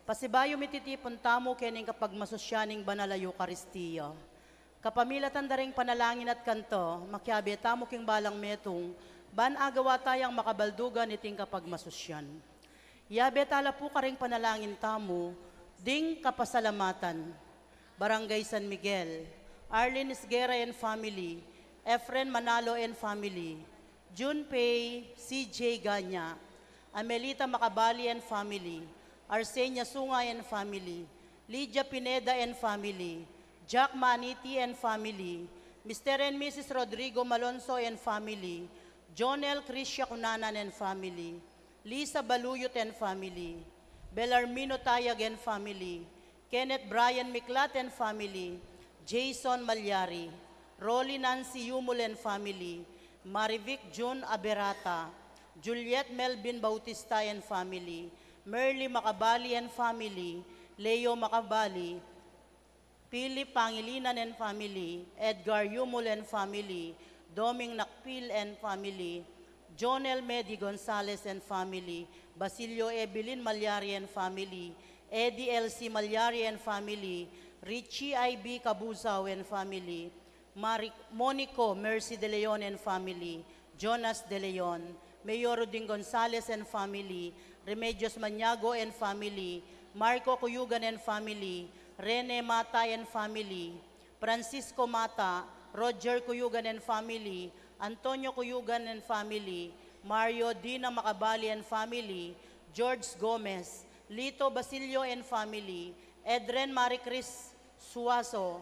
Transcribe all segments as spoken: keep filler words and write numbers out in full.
Pasibayu mititipun tamu kening kapagmasusyan ning Banal a Eukaristia. Kapamilatan da ring panalangin at kanta, makiabe tamu king balang metung, ban agawa tayang makabaldugan iting kapagmasusyan. Yabe tala pu karing panalangin tamu, ding kapasalamatan. Barangay San Miguel, Arlene Esguerra and family, Efren Manalo and family, Junpei C J Ganya, Amelita Macabali and family, Arsenia Sunga and family, Lydia Pineda and family, Jack Maniti and family, Mister and Missus Rodrigo Malonzo and family, Jonel Crisia Cunanan and family, Lisa Baluyot and family, Belarmino Tayag and family, Kenneth Brian Miklat and family, Jason Malyari, Rolly Nancy Yumul and family, Marivic Jun Aberata, Juliet Melvin Bautista and family, Merly Macabali and family, Leo Macabali, Philip Pangilinan and family, Edgar Yumul and family, Doming Nakpil and family, Jonel Medi Gonzalez and family, Basilio Evelyn Malyari and family, Eddie L C Malyari and family, Richie I B Cabuzao and family, Mari-, Monico Mercy De Leon and family, Jonas De Leon, Mayor Ruding Gonzalez and family, Remedios Maniago and family, Marco Cuyugan and family, Rene Mata and family, Francisco Mata, Roger Cuyugan and family, Antonio Cuyugan and family, Mario Dina Macabali and family, George Gomez, Lito Basilio and family, Edren Maricris Suazo,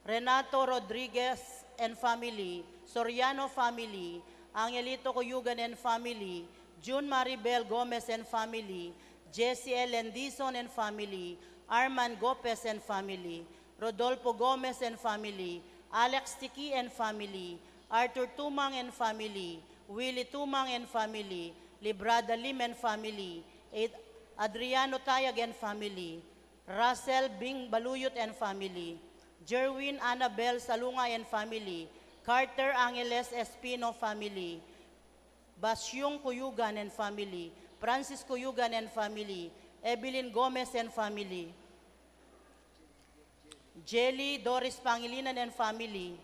Renato Rodriguez and family, Soriano family, Angelito Cuyugan and family, June Maribel Gomez and family, Jesse L. Lendison and family, Arman Gopez and family, Rodolfo Gomez and family, Alex Tiki and family, Arthur Tumang and family, Willie Tumang and family, Librada Lim and family, Ad-, Adriano Tayag and family, Russell Bing Baluyot and family, Jerwin Annabel Salunga and family, Carter Angeles Espino family, Basyong Cuyugan and family, Francis Cuyugan and family, Evelyn Gomez and family, Jelly Doris Pangilinan and family,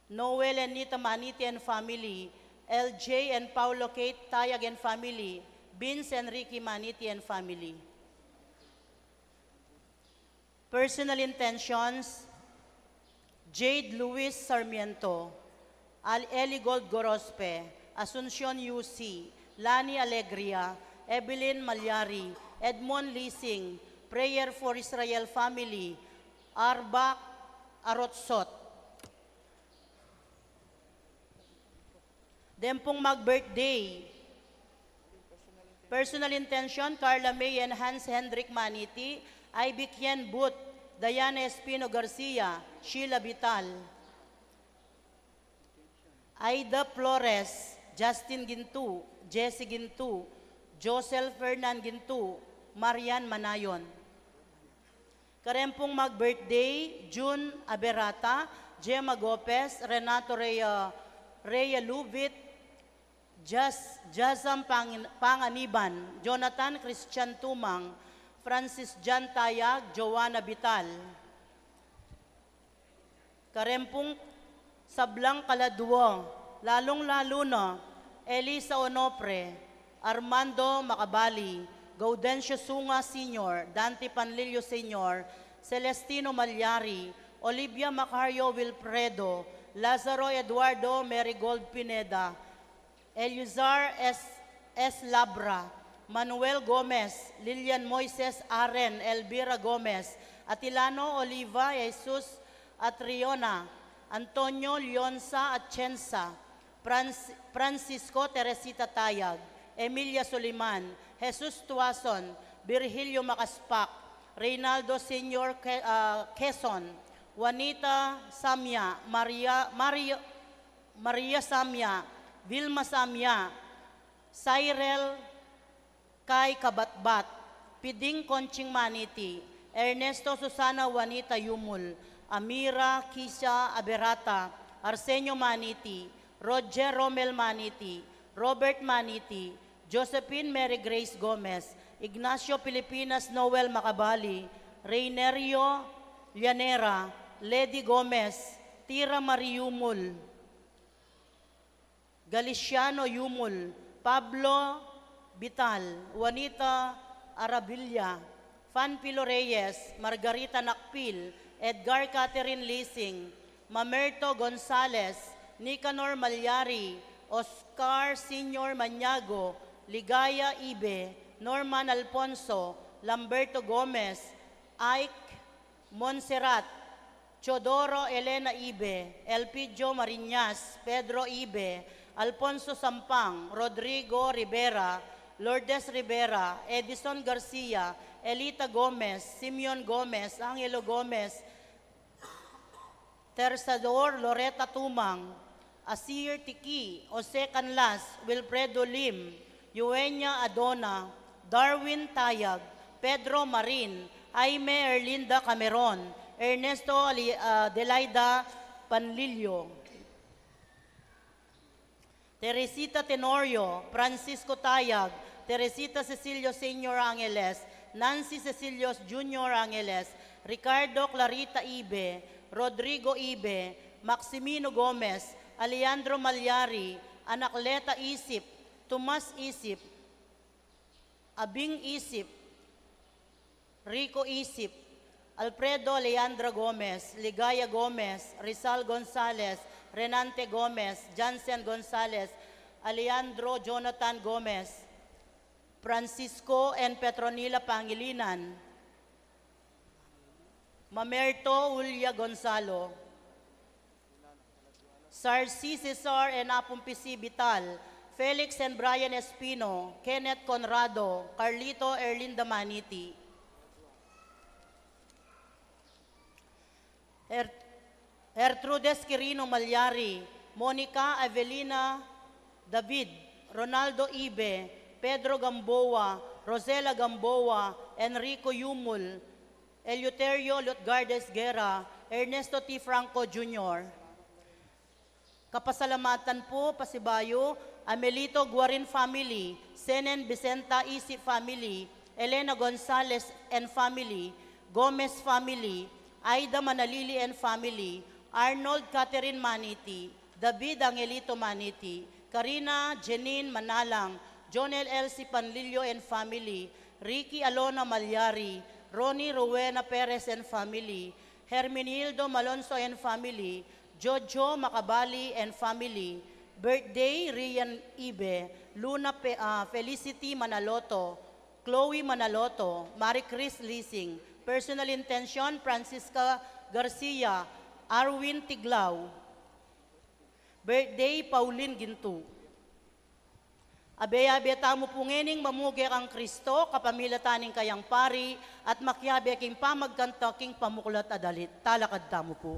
Noel and Nita Maniti and family, L J and Paulo Kate Tayag and family, Vince and Ricky Maniti and family. Personal intentions, Jade Luis Sarmiento, Al-, Eli Gold Gorospe, Asuncion U C, Lani Alegria, Evelyn Malyari, Edmond Lising, prayer for Israel family, Arba Arotsot. Dempung mag-birthday. Personal intention, Carla May and Hans Hendrik Maniti, Ivy Kien Booth, Diana Espino Garcia, Sheila Vital, Aida Flores, Justin Gintu, Jesse Gintu, Josel Fernan Gintu, Marian Manayon. Karempung mag-birthday, June Aberata, Gemma Gopez, Renato Rhea, Rhea Lubit, Jas-, Jasam Pangin-, Panganiban, Jonathan Christian Tumang, Francis Jan Tayag, Joanna Vital. Karempung sablang kaladua, lalung-lalu na Elisa Onofre, Armando Macabali, Gaudencio Sunga Senior, Dante Panlilio Senior, Celestino Malyari, Olivia Macario Wilfredo, Lazaro Eduardo Marigold Pineda, Eleazar S. S. Labra, Manuel Gomez, Lilian Moises Aren, Elvira Gomez, Atilano Oliva, Jesus Atriona, Antonio Leonza Atienza, Franc-, Francisco Teresita Tayag, Emilia Soliman, Jesus Tuason, Virgilio Macaspac, Reynaldo Senior Que-, ah, Quezon, Juanita Samia, Maria, Maria, Maria Samia, Vilma Samia, Cyril Kai Kabatbat, Piding Conching Maniti, Ernesto Susana Juanita Yumul, Amira Kisha Aberata, Arsenio Maniti, Roger Romel Maniti, Robert Maniti, Josephine Mary Grace Gomez, Ignacio Pilipinas, Noel Macabali, Reinerio Llanera, Lady Gomez, Tira Marie Yumul, Galiciano Yumul, Pablo Vital, Juanita Arabilia, Fanfilo Reyes, Margarita Nakpil, Edgar Catherine Lising, Mamerto Gonzales, Nicanor Malyari, Oscar Senior Maniago, Ligaya Ibe, Norman Alfonso, Lamberto Gomez, Ike Montserrat, Teodoro Elena Ibe, Elpidio Mariñas, Pedro Ibe, Alfonso Sampang, Rodrigo Rivera, Lourdes Rivera, Edison Garcia, Elita Gomez, Simeon Gomez, Angelo Gomez, Tersador Loretta Tumang, Asir Tiki, Jose Canlas, Wilfredo Lim, Yuenya Adona, Darwin Tayag, Pedro Marin, Jaime Erlinda Cameron, Ernesto Ali-, ah, Delaida Panlilio, Teresita Tenorio, Francisco Tayag, Teresita Cecilio Senior Angeles, Nancy Cecilio Junior Angeles, Ricardo Clarita Ibe, Rodrigo Ibe, Maximino Gomez, Alejandro Malyari, Anacleta Isip, Tomas Isip, Abing Isip, Rico Isip, Alfredo Leandra Gomez, Ligaya Gomez, Rizal Gonzales, Renante Gomez, Jansen Gonzales, Alejandro Jonathan Gomez, Francisco and Petronila Pangilinan, Mamerto Julia Gonzalo, Sarsi Cesar and Apung Pisi Vital, Felix and Brian Espino, Kenneth Conrado, Carlito Erlinda Maniti, Er-, Gertrudes Quirino Malyari, Monica Avelina David, Ronaldo Ibe, Pedro Gamboa, Rosela Gamboa, Enrico Yumul, Eleuterio Lutgardes Guerra, Ernesto T. Franco Junior. Kapasalamatan pu, pasibayu, Amelito Guarin family, Senen Vicenta Isip family, Elena Gonzales and family, Gomez family, Aida Manalili and family, Arnold Catherine Maniti, David Angelito Maniti, Karina Jeanine Manalang, Jonel Elsie Panlilio and family, Ricky Alona Malyari, Ronnie Rowena Perez and family, Hermenildo Malonzo and family, Jojo Macabali and family, birthday, Rian Ibe, Luna Pe-, ah, Felicity Manaloto, Chloe Manaloto, Marie Chris Lising, personal intention, Francisca Garcia, Arwin Tiglao, birthday, Pauline Gintu. Abe-abe tamu pu ngening mamuge kang Kristo, kapamilatan ning kayang pari, at makiabe king pamagkantak king pamuklat a dalit. Talakad tamu pu.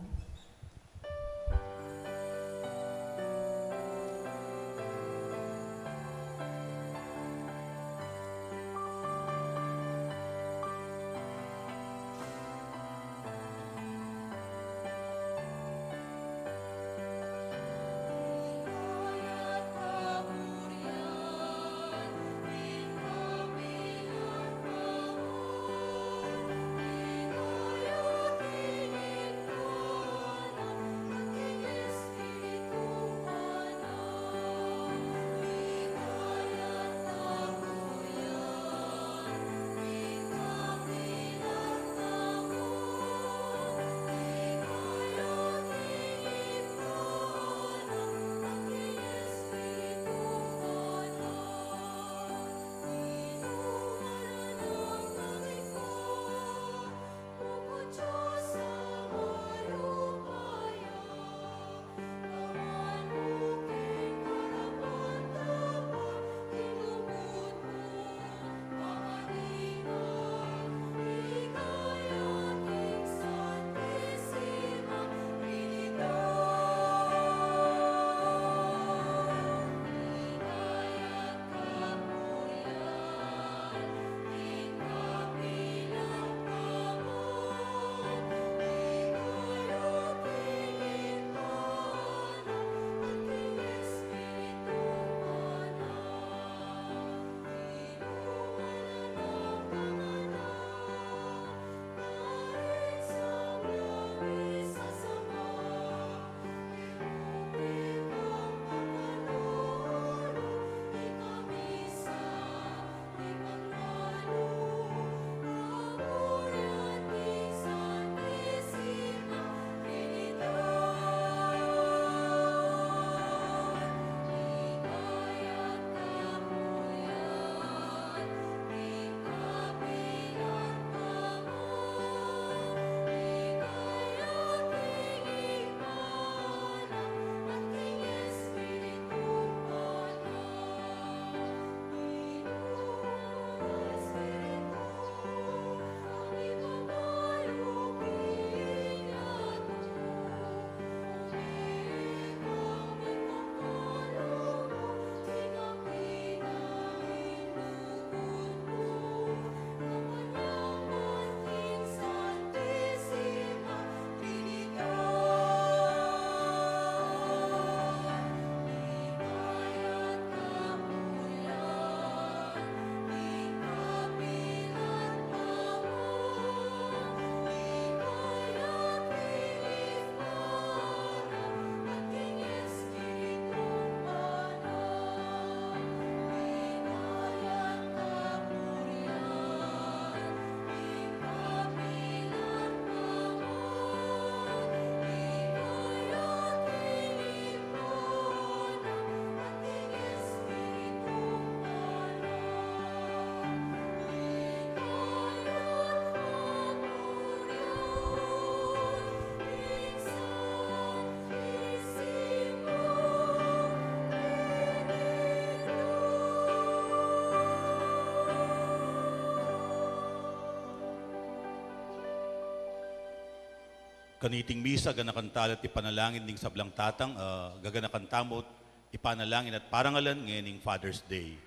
Kaniting misa, ganakan tala at ipanalangin ding sablang tatang, ah, gaganakan tamu't ipanalangin at parangalan ngening Father's Day.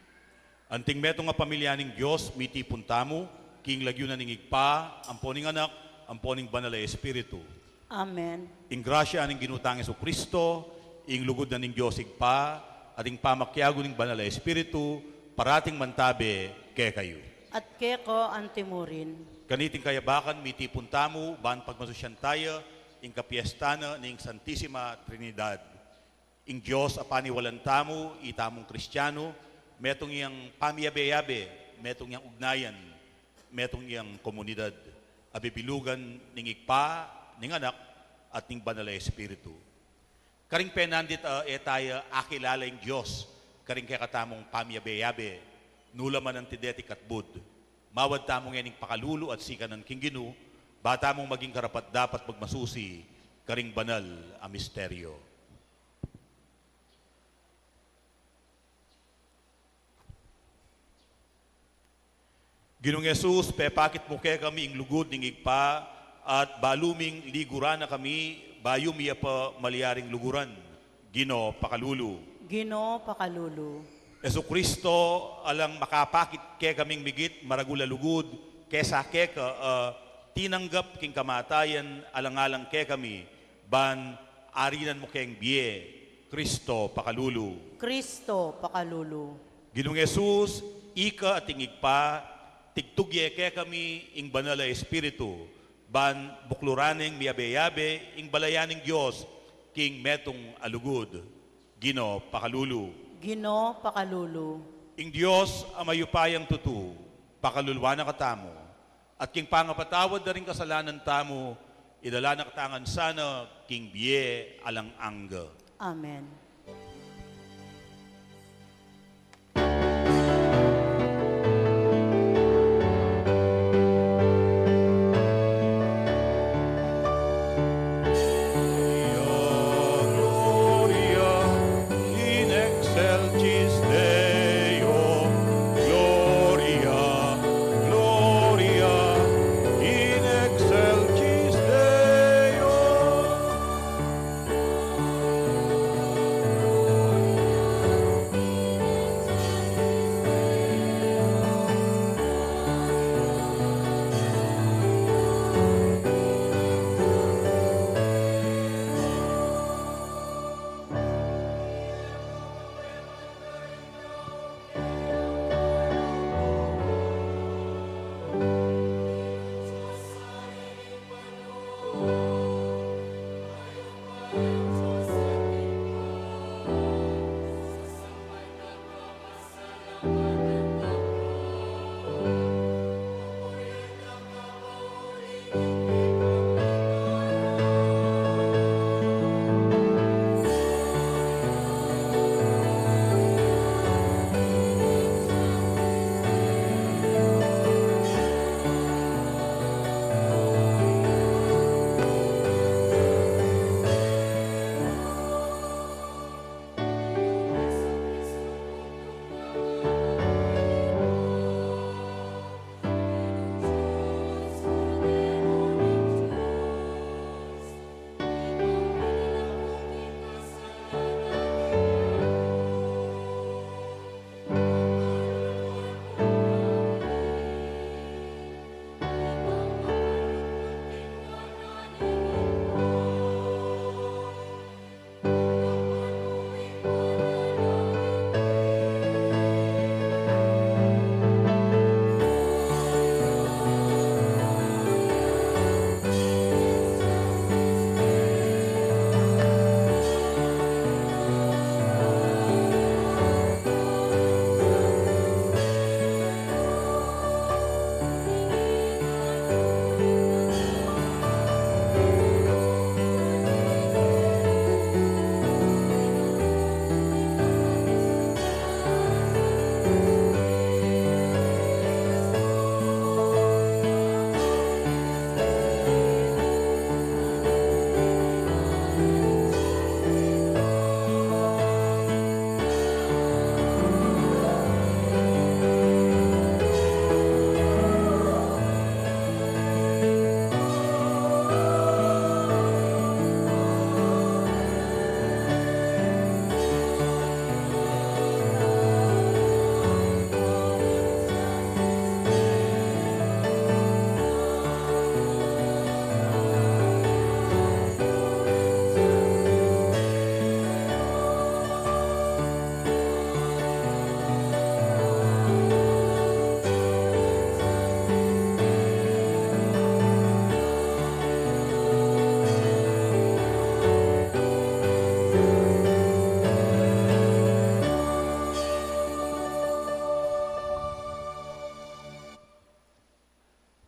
Anting metung a pamilya ning Dios, mitipun tamu king lagyu na ning Ibpa, ampo ning Anak, ampo ning Banal a Espiritu. Amen. Ing grasya ning Ginu tang Jesucristo, ing lugud na ning Dios Ibpa, at ing pamakiabe ning Banal a Espiritu, parating mantabe kekayu. At keka antimurin. Kaniting kayabakan, mitipun tamu ban pagmasusyan taya ing kapiestan na ning Santisima Trinidad. Ing Dios a paniwalan tamu, itamung Kristianu, metung yang pamiyabe-yabe, metung yang ugnayan, metung yang komunidad a bibilugan ning Ibpa, ning Anak, at ning Banal a Espiritu. Karing penandit, ah, e taya akilala ing Dios karing kekatamung pamiyabe-yabe, nu la man anti deti katbud. Mawad tamu ngening pakalulu at sikanan king Ginu, ba tamung maging karapat-dapat magmasusi karing banal a misteryo. Ginung Jesus, pepakit mu kekami ing lugud ning Ibpa, at balu ming liguran na kami, bayu mi ya pa malyaring luguran. Ginu, pakalulu. Ginu, pakalulu. Jesucristo, alang makapakit kekaming migit maragul a lugud kesa keka, ah, tinanggap king kamatayan alang-alang kekami, ban arinan mu keng bie. Kristo, pakalulu. Kristo, pakalulu. Ginung Jesus, ika at ing Ibpa, tigtug ye kekami ing Banal a Espiritu, ban bukluran neng miyabe-yabe ing balayan ning Dios king metung a lugud. Ginu, pakalulu. Ginu, pakalulu. Ing Dios a mayupayang tutu, pakaluluan na katamu, at king pangapatawad da ring kasalanan tamu, idala na katamu ngan sana king bie alang angga. Amen. Gloria, Gloria in excelsis Deo, Gloria, Gloria in excelsis Deo.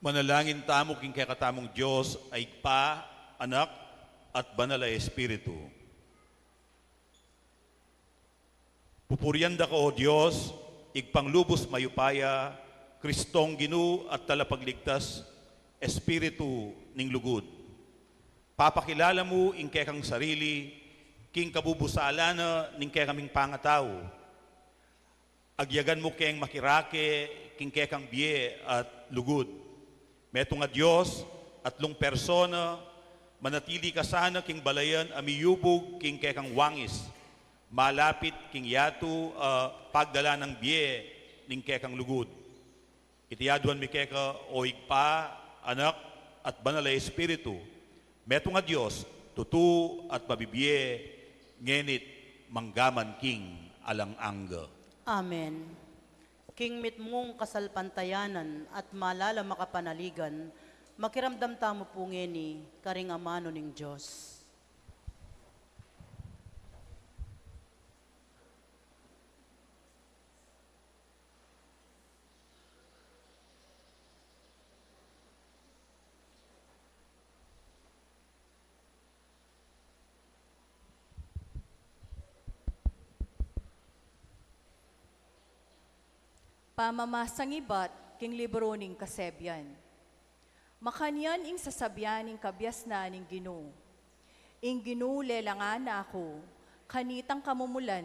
Manalangin tamu king kekatamung Dios a Ibpa, Anak, at Banal a Espiritu. Pupurian da ka, O Dios, Ibpang lubus mayupaya, Kristong Ginu at Talapagligtas, Espiritu ning lugud. Papakilala mu ing kekang sarili king kabubusalan na ning kekaming pangatau. Agyagan mu keng makirake king kekang bie at lugud. Metung a Dios, atlung persona, manatili ka sana king balayan a miyubug king kekang wangis, malapit king yatu a pagdalan nang bie ning kekang lugud. Iti aduan mi keka, o Ibpa, Anak, at Banal a Espiritu, metung a Dios, tutu at mabibie, ngeni't manggaman king alang angga. Amen. King mitmung kasalpantayanan at malalam a kapanaligan, makiramdam tamu pu ngeni karing amanu ning Dios. Pamamasang ibat king libru ning Kasebian. Makanyan ing sasabian ning kabiasnan ning Ginu. Ing Ginu lelangan na ku, kanitang kamumulan,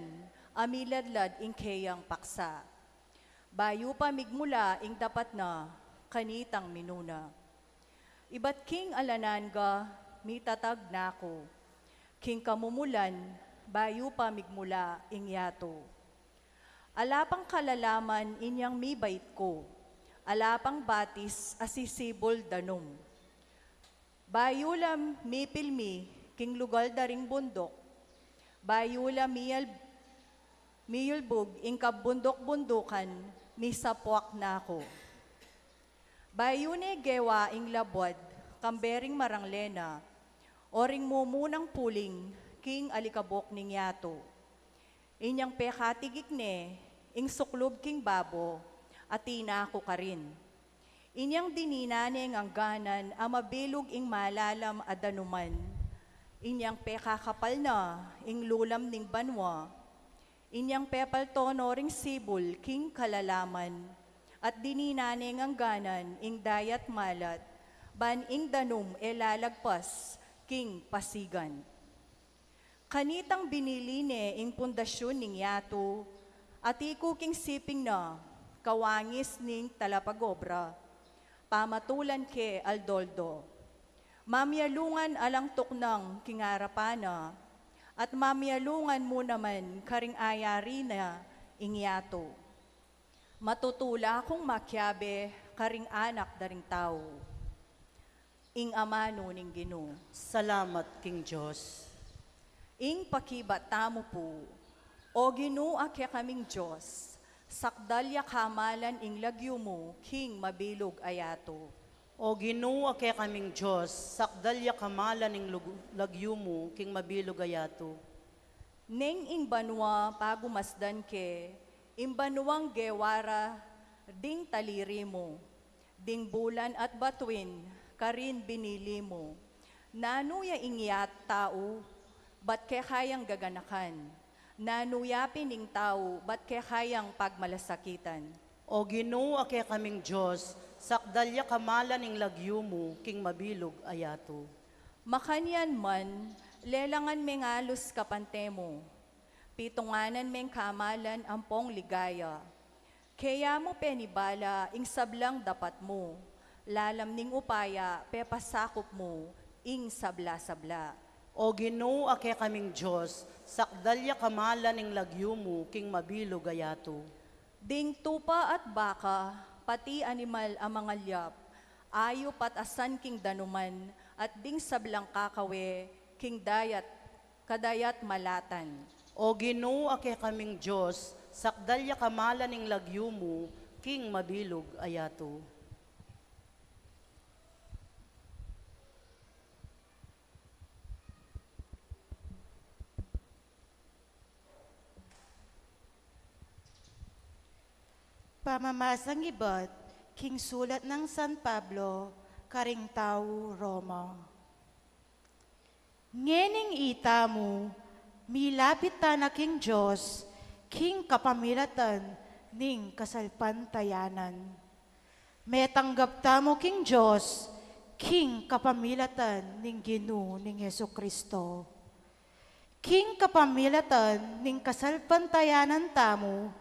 a miladlad ing keyang paksa. Bayu pa migmula ing dapat na, kanitang minuna. Ibat king alanan ga, mitatag na ku. King kamumulan, bayu pa migmula ing yatu. Ala pang kalalaman inyang mibait ku, ala pang batis a sisibul danum. Bayu la mipilmi king lugal da ring bunduk, bayu la miyal-, miyulbug ing kabunduk-bundukan, misapuak na ku. Bayu ne gewa ing labwad, kambe ring marangle na, o ring mumunang puling, king alikabuk ning yatu. Inyang pekatigik ne, ing suklub king babo, atin na ku karin. Inyang dinina neng angganan, a mabilug ing malalam a danuman. Inyang pekakapal na, ing lulam ning banua. Inyang pepaltono ring sibul king kalalaman, at dinina neng angganan ing dayat malat, ban ing danum e lalagpas king pasigan. Kanitang binili ne ing pundasyun ning yatu, atiku king siping na, kawangis ning talapagobra, pamatulan ke aldo-aldo. Mamialungan alang tuknang king arapan na, at mamialungan mu naman karing ayari na ing yatu. Matutula kung makiabe karing anak da ring tau. Ing amanu ning Ginu. Salamat king Dios. Ing pakibat tamu pu. O Ginu a kekaming Dios, sakdal ya kamalan ing lagyu mu king mabilug a yatu. O Ginu a kekaming Dios, sakdal ya kamalan ing lug-, lagyu mu king mabilug a yatu. Neng ing banua pagumasdan ke, ing banuang gewa ra ding taliri mu. Ding bulan at batuin, karin binili mu. Nanu ya ing yat tau, bat keka yang gaganakan? Nanu ya pin ing tau, bat keka yang pagmalasakitan? O Ginu a kekaming Dios, sakdal ya kamalan ing lagyu mu king mabilug a yatu. Makanyan man, lelangan meng alus kapante mu. Pitunganan meng kamalan ampong ligaya. Keya mu penibala ing sablang dapat mu, lalam ning upaya pepasakup mu ing sabla-sabla. O Ginu a kekaming Dios, sakdal ya kamalan ing lagyu mu king mabilug a yatu. Ding tupa at baka, pati animal a mangalyap, ayup at asan king danuman, at ding sablang kakawe king dayat kadayat malatan. O Ginu a kekaming Dios, sakdal ya kamalan ing lagyu mu king mabilug a yatu. Pamamasang ibat King sulat nang San Pablo karing tau Roma. Ngening itamu, milapit tana king Dios king kapamilatan ning kasalpantayanan. Metanggap tamu king Dios king kapamilatan ning Ginu ning Jesu-Cristo. King kapamilatan ning kasalpantayanan tamu,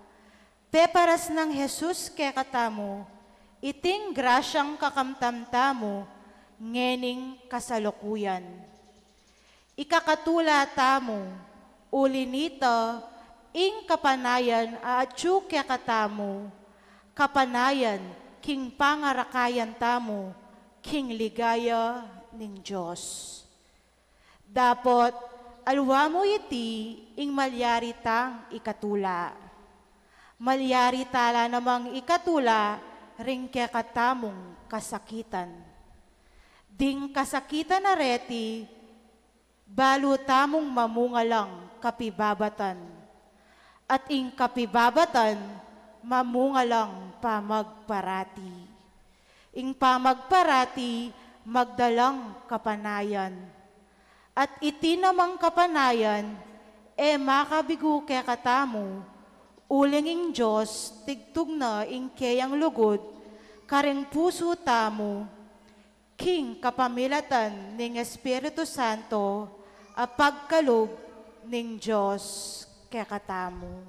peparas nang Jesus kekatamu iting grasyang kakamtan tamu ngening kasalukuyan. Ikakatula tamu, uli nita, ing kapanayan a atyu kekatamu, kapanayan king pangarakayan tamu king ligaya ning Dios. Dapot, alwa mu iti ing malyari tang ikatula. Malyari tala namang ikatula ring kekatamung kasakitan. Ding kasakitan a reti, balu tamung mamungalang kapibabatan. At ing kapibabatan, mamungalang pamagparati. Ing pamagparati, magdalang kapanayan. At iti namang kapanayan, e makabigu kekatamu, uling ing Dios tigtung na ing keyang lugud karing pusu tamu, king kapamilatan ning Espiritu Santo a pagkalub ning Dios kekatamu.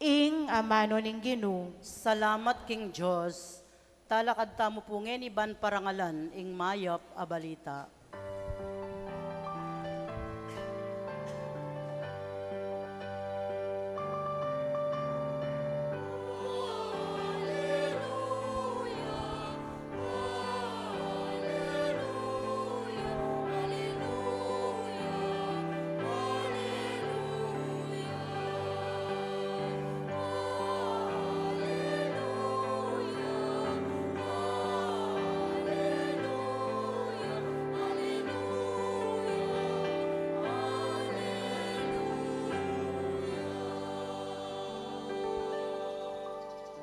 Ing amanu ning Ginu. Salamat king Dios. Talakad tamu pu ngeni ban parangalan ing mayap a balita.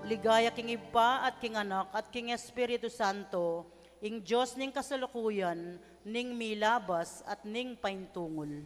Ligaya king Ibpa at king Anak at king Espiritu Santo, ing Dios ning kasalukuyan, ning milabas at ning paintungul.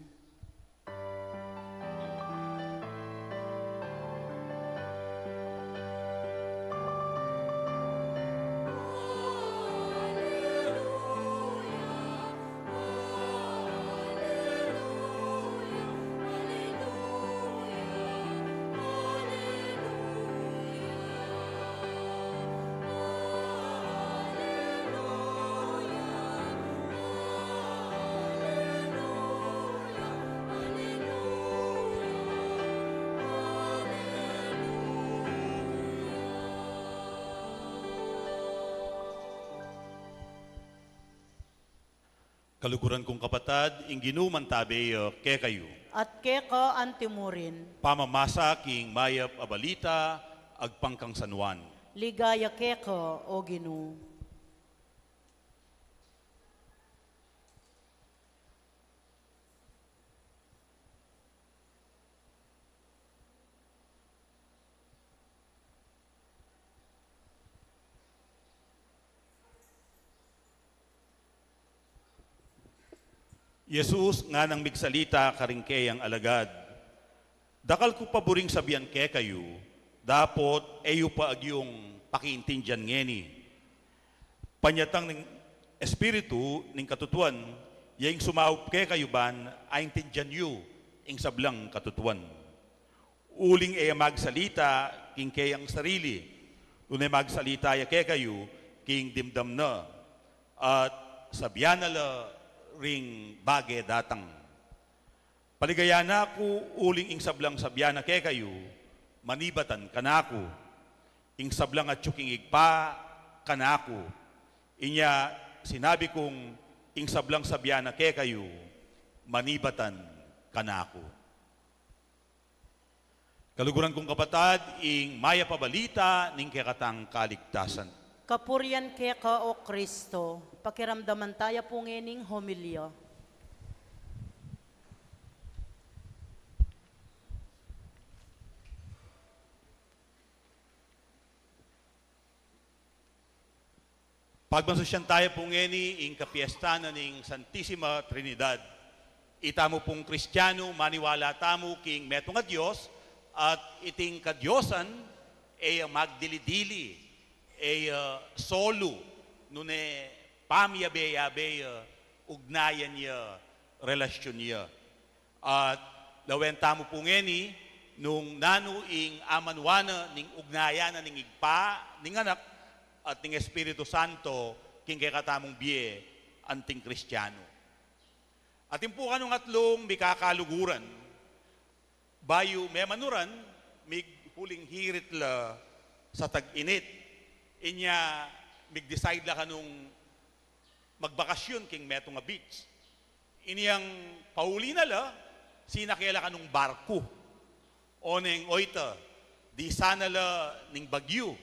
Kaluguran kung kapatad, ing Ginu mantabe ya kekayu. At keka antimurin. Pamamasa king mayap a balita agpang kang San Juan. Ligaya keka, O Ginu. Jesus nganang migsalita karing keyang alagad, "Dakal ku pa buring sabian kekayu, dapot e yu pa agyung pakiintindian ngeni. Panyatang ning Espiritu ning katutuan, ya ing sumaup kekayu ban aintindian yu ing sablang katutuan. Uling e ya magsalita king keyang sarili, nune magsalita ya kekayu king dimdam na, at sabian na la ring bage datang. Paligayan na ku, uling ing sablang sabian na kekayu, manibatan kanaku. Ing sablang atyu king Ibpa, kanaku. Inya sinabi kung ing sablang sabian na kekayu, manibatan kanaku." Kaluguran kung kapatad, ing mayap a balita ning kekatang kaligtasan. Kapurian keka, O Kristo. Pakiramdaman taya pu ngening homilya. Pagmasusyan tamu pu ngeni ing kapiestan na ning Santisima Trinidad. Itamu pung Kristianu, maniwala tamu king metung a Dios, at iting kadiosan, e ya magdili-dili, e ya solu, nune pamiyabe-yabe ya, ugnayan ya, relasyun ya. At lawen tamu pu ngeni nung nanu ing amanuan na ning ugnayan na ning Ibpa, ning Anak, at ning Espiritu Santo king kekatamung bie anting Kristianu. Atin pu kanung atlung mikakaluguran, bayu memanuran, mighuling hirit la sa tag-init. Inya, mig-decide la kanung magbakasyun king metung a beach. Inyang pauli na la, sinake la kanung barku. Oneng oyta, disan na la ning bagyu,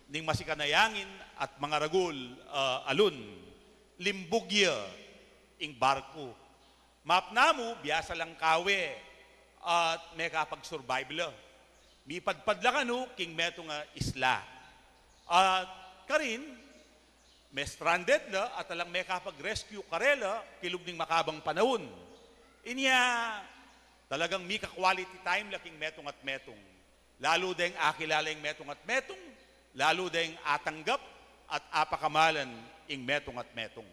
ning masikan a yangin at mangaragul a alun. Limbug ya ing barku. Mapnamu, biasa lang kawe at mekapag-survive la. Mipadpad la kanu king metung a isla. At karin, me-stranded la at alang mekapag-rescue karela kilub ning makabang panaun. Inya, talagang mika-quality time la king metung at metung. Lalu deng akilala ing metung at metung, lalu deng atanggap at apakamalan ing metung at metung.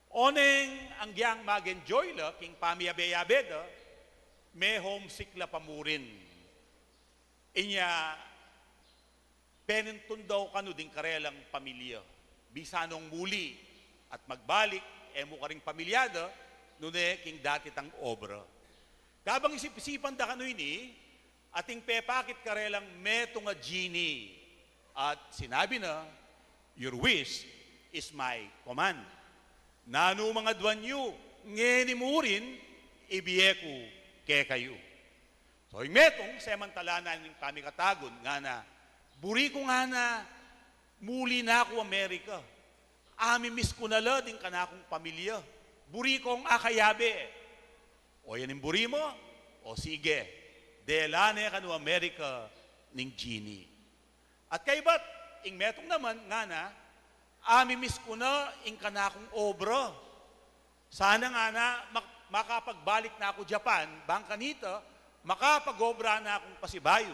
Oneng anggyang mag-enjoy la king pamiyabe-yabe da, me-homesick la pa murin. Inya, penintun da kanu ding karelang pamilya. Bisan nong muli at magbalik, e mu karing pamilya da, nune king dati tang obra. Kabang isip-isipan da kanu ini, ating pepakit karelang metung a genie, at sinabi na, "Your wish is my command. Nanu mang aduan yu, ngeni murin, ibie ku kekayu." So, ing metung, semantala na ning pamikatagun, ngana, "Buri ku ngana, muli na ku Amerika. Amimiss ku na la ding kanakung pamilya. Buri kung akayabe." "O yan ing buri mu? O sige." Dela ne kanu Amerika ning genie. At kaybat, ing metung naman, ngana, "Amimiss ku na ing kanakung obra. Sana ngana mak-, makapagbalik na ku Japan, bang kanita, makapag-obra na kung pasibayu."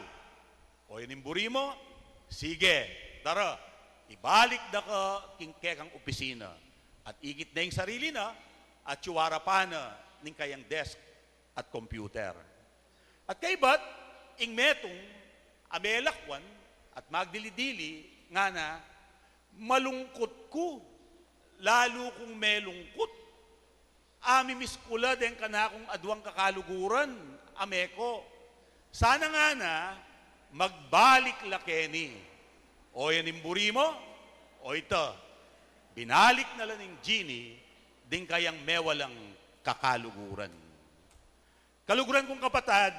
"O yan ing buri mu? Sige, tara, ibalik da ka king kekang opisina." At ikit na ing sarili na, at yu arapan na ning kayang desk at computer. At kaybat, ing metung, a melakwan at magdili-dili, ngana, "Malungkut ku, lalu kung melungkut. Amimiss ku la deng kanakung aduang kakaluguran, a meko. Sana ngana, magbalik la keni." "O yan ing buri mu?" "O ita." Binalik na la ning genie ding kayang mewalang kakaluguran. Kaluguran kung kapatad,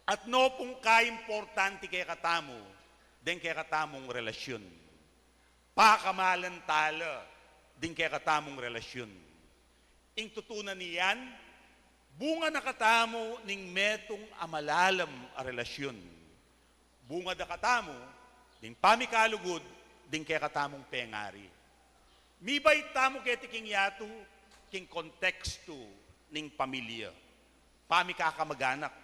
atnu pung kaimportante kekatamu deng kekatamung relasyun. Pakamalan tala ding kekatamung relasyun. Ing tutunan niyan, bunga na katamu ning metung a malalam a relasyun. Bunga da katamu ding pamikalugud ding kekatamung pengari. Mibait tamu keti king yatu, king kontekstu ning pamilya, pamikakamaganak.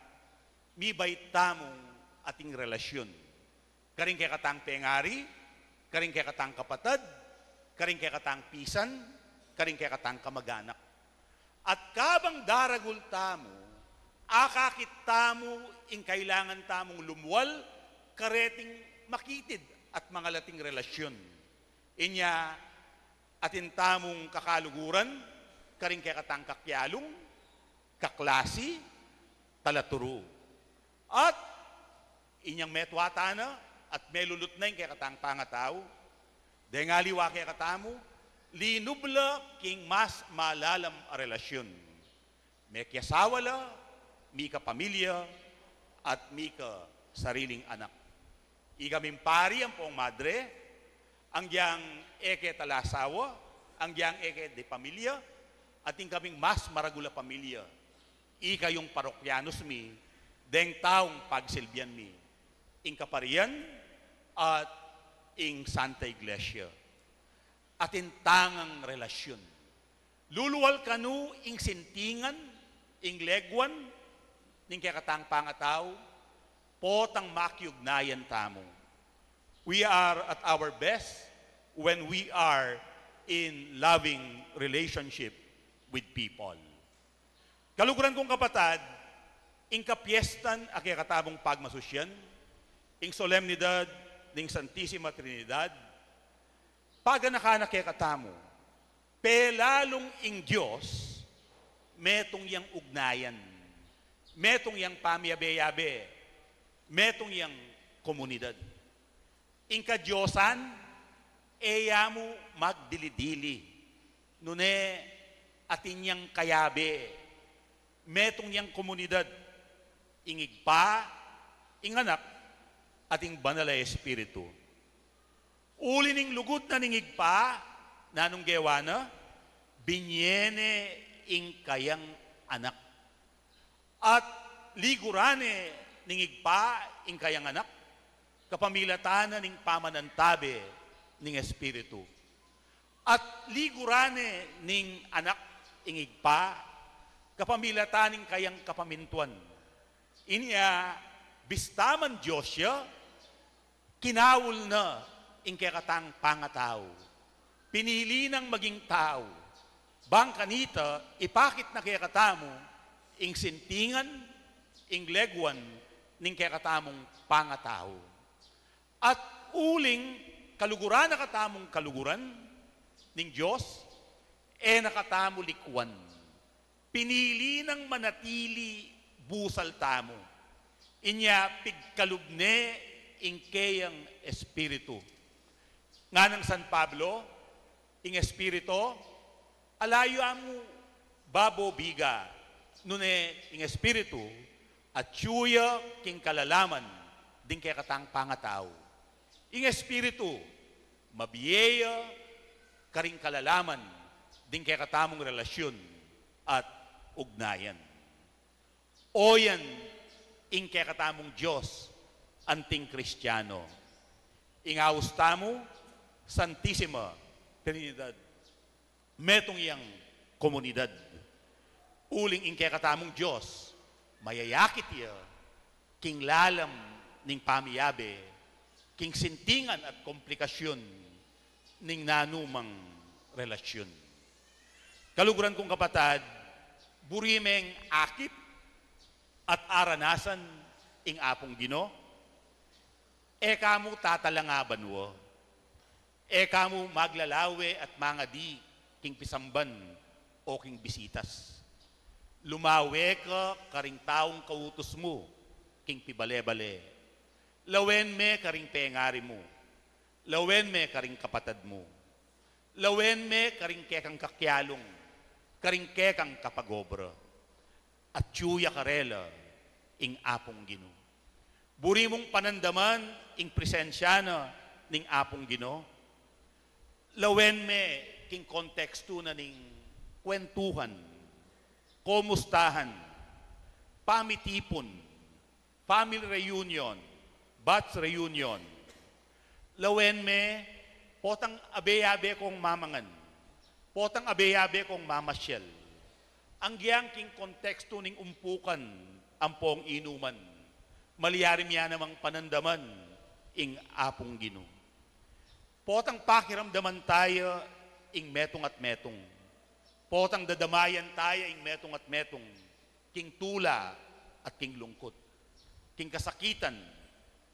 Mibait tamung ating relasyun karing kekatang pengari, karing kekatang kapatad, karing kekatang pisan, karing kekatang kamaganak. At kabang daragul tamu, akakit tamu ing kailangan tamung lumwal kareting makitid at mangalating relasyun. Inya, atin tamung kakaluguran karing kekatang kakyalung, kaklasi, talaturu. At inyang metua tana at melulut na ing kekatang pangatau, deng aliwa kekatamu, linub la king mas malalam a relasyun. Mekiasawa la, mika pamilya, at mika sariling anak. Ikaming pari ampong madre, anggyang e ke talasawa, anggyang e ke de pamilya, at ing kaming mas maragul a pamilya, ikayung parokyanus mi, deng taung pagsilbian mi, ing kaparian at ing Santa Iglesia. atin tang relasyon. Lulual kanu ing sintingan, ing leguan, ning kekatang pangatau, potang makiugnayan tamu. We are at our best when we are in loving relationship with people. Kaluguran kung kapatad, ing kapiestan a kekatamung pagmasusyan, ing solemnidad ning Santisima Trinidad, paganakan na kekatamu, pelalung ing Dios, metung yang ugnayan, metung yang pamiyabe-yabe, metung yang komunidad. Ing kadiosan, e ya mu magdili-dili, nune atin yang kayabe, metung yang komunidad, ing Ibpa, ing Anak, at ing Banal a Espiritu. Uli ning lugud na ning Ibpa, nanung gewa na, binye ne ing kayang Anak. At liguran ne ning Ibpa ing kayang Anak, kapamilatan na ning pamanantabe ning Espiritu. At liguran ne ning Anak ing Ibpa, kapamilatan ning kayang kapamintuan. Inya, bista man Dios ya, kinaul na ing kekatang pangatau. Pinili nang maging tau. Bang kanita, ipakit na kekatamu ing sintingan, ing leguan, ning kekatamung pangatau. At uling kaluguran na katamung kaluguran ning Dios, e na katamu likuan. Pinili nang manatili busal tamu. Inya pigkalub ne ing keyang Espiritu. Nganang San Pablo, ing Espiritu, ala yu mu babobiga, nune ing Espiritu, atyu ya king kalalaman ding kekatang pangatau. Ing Espiritu, mabie ya karing kalalaman ding kekatamung relasyun at ugnayan. Oyan ing kekatamung Dios anting Kristiano. Ing aus tamu, Santisima Trinidad. Metung yang komunidad. Uling ing kekatamung Dios, mayayakit ya king lalam ning pamiyabe, king sintingan at komplikasyun ning nanumang relasyun. Kaluguran kung kapatad, buri meng akit at aranasan ing Apung Ginu, e ka mu tatalangaban wa. E ka mu maglalawe at mangadi king pisamban o king bisitas. Lumawe ka karing taung kautus mu king pibale-bale. Lawen me karing pengari mu. Lawen me karing kapatad mu. Lawen me karing kekang kakialung, karing kekang kapag-obra. Atyu ya karela ing Apung Ginu. Buri mung panandaman ing presensya na ning Apung Ginu. Lawen me king kontekstu na ning kwentuhan, komustahan, pamitipun, family reunion, batch reunion. Lawen me, potang abe-abe kong mamangan, potang abe-abe kong mamasyal. Agyang king kontekstu ning umpukan ampong inuman, malyari mya namang panandaman ing Apung Ginu. Potang pakiramdaman taya ing metung at metung. Potang dadamayan taya ing metung at metung, king tula at king lungkut, king kasakitan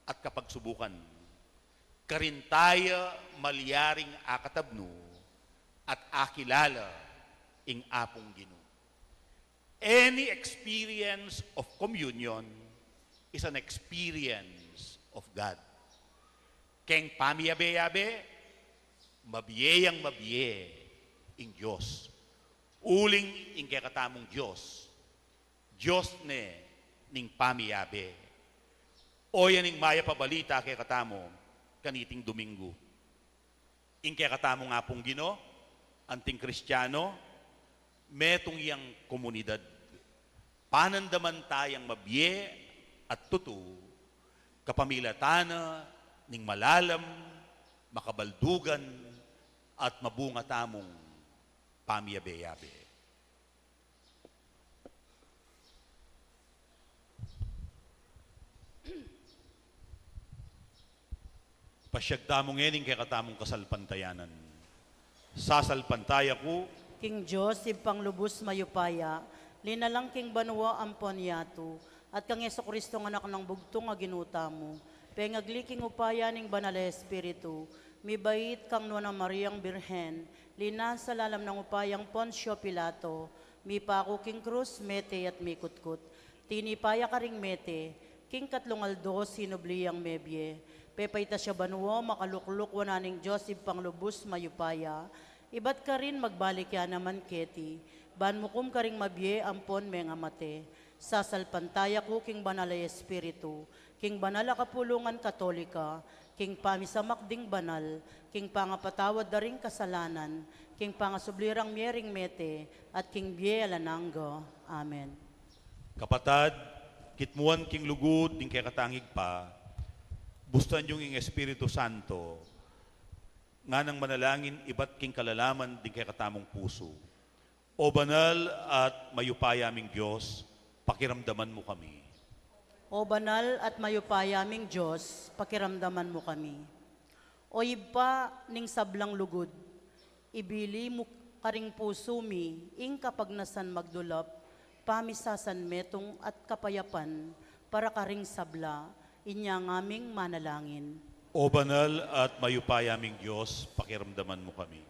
at kapagsubukan. Karin taya malyaring akatabnu at akilala ing Apung Ginu. Any experience of communion is an experience of God. Keng pamiyabe-yabe, mabie yang mabie ing Dios. Uling ing kekatamung Dios, Dios ne ning pamiyabe. O yan ing mayap a balita kekatamu kaniting Domingo. Ing kekatamung Apung Ginu, anting Kristiano, metung yang komunidad. Panandaman tayang mabie at tutu, kapamilatan na ning malalam, makabaldugan, at mabunga tamung pamiyabe-yabe. Pasiag tamu ngeni ing kekatamung kasalpantayanan. Sasalpantaya ku king Dios, Ibpang lubus mayupaya, linalang king banua ampon yatu, at kang Jesucristo a Anak nang bugtung a Ginu tamu, pengagli king upaya ning Banal a Espiritu, mibait kang Nuan a Mariang Birhen, linasa lalam nang upayang Poncio Pilato, mipaku king krus, mete at mikutkut. Tinipa ya karing mete, king katlung aldo sinubli yang mebie. Pepaitas ya banua, makalukluk wanan ning Dios Ibpang lubus mayupaya. Ibat karin magbalik ya naman keti, ban mukum karing mabie ampon mengamate. Sasalpantaya ku king Banal a Espiritu, king banal a kapulungan Katolika, king pamisamak ding banal, king pangapatawad da ring kasalanan, king pangasubli rang mie ring mete, at king bie alang angga. Amen. Kapatad, kitmuan king lugud ding kekatang Ibpa, bustan yung ing Espiritu Santo, nganang manalangin ibat king kalalaman ding kekatamung pusu. O banal at mayupaya ming Dios, pakiramdaman mu kami. O banal at mayupaya ming Dios, pakiramdaman mu kami. O Ibpa ning sablang lugud, ibili mu karing pusu mi ing kapagnasan magdulap, pamisasanmetung at kapayapan para karing sabla, inya ngaming manalangin. O banal at mayupaya ming Dios, pakiramdaman mu kami.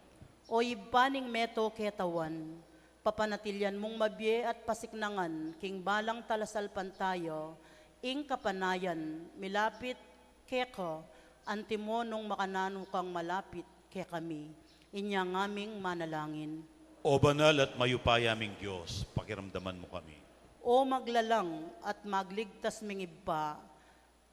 O Ibpa ning meto ketawan, papanatilian mung mabie at pasiknangan king balang talasalpantaya ing kapanayan milapit keka, antimo nung makananu kang malapit kekami. Inya ngaming manalangin. O banal at mayupaya ming Dios, pakiramdaman mu kami. O maglalang at magligtas ming Ibpa,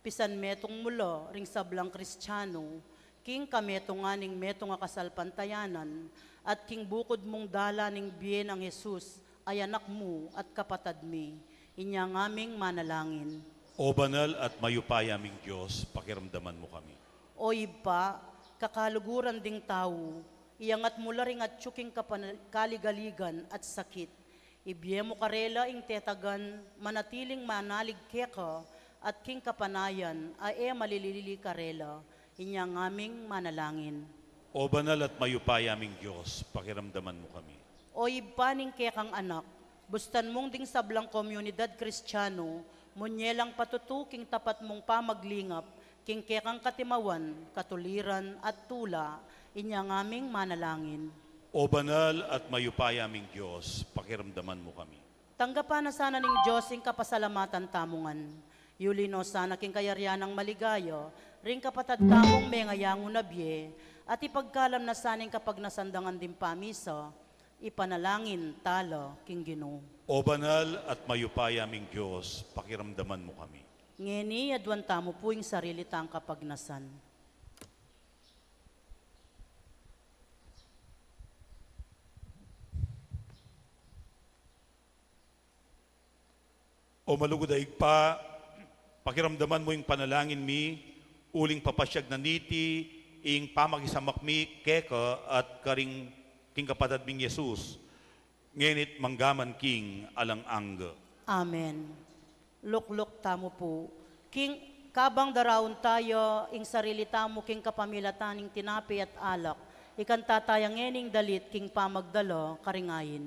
pisanmetung mu la ring sablang Kristiano king kametungan ning metung a kasalpantayanan, at king bukud mung dalan ning bie nang Jesus a Anak mu at kapatad mi. Inya ngaming manalangin. O banal at mayupaya ming Dios, pakiramdaman mu kami. O Ibpa, kakaluguran ding tau, iyangat mu la ring atyu king kapan-, kaligaligan at sakit. Ibie mu karela ing tetagan manatiling manalig keka at king kapanayan a e malilili karela. Inya ngaming manalangin. O banal at mayupaya ming Dios, pakiramdaman mu kami. O Ibpa ning kekang Anak, bustan mung ding sablang komunidad Kristiano, munye lang patutu king tapat mung pamaglingap, king kekang katimawan, katuliran, at tula. Inya ngaming manalangin. O banal at mayupaya ming Dios, pakiramdaman mu kami. Tanggapan na sana ning Dios ing kapasalamatan tamu ngan. Yuli no sana king kayarian nang maligaya ring kapatad tamung mengayangu na bie, at ipagkalam na sana ing kapagnasan da ngan ding pamisa. Ipanalangin tala king Ginu. O banal at mayupaya ming Dios, pakiramdaman mu kami. Ngeni, aduan tamu pu ing sarili tang kapagnasan. O malugud a Ibpa, pakiramdaman mu ing panalangin mi, uling papasiag na niti ing pamakisamak mi keka at karing king kapatad ming Jesus, ngeni't manggaman king alang angga. Amen. Lukluk tamu pu. King kabang daraun taya ing sarili tamu king kapamilatan ning tinape at alak, ikanta taya ngeni ing dalit king pamagdala karing ain.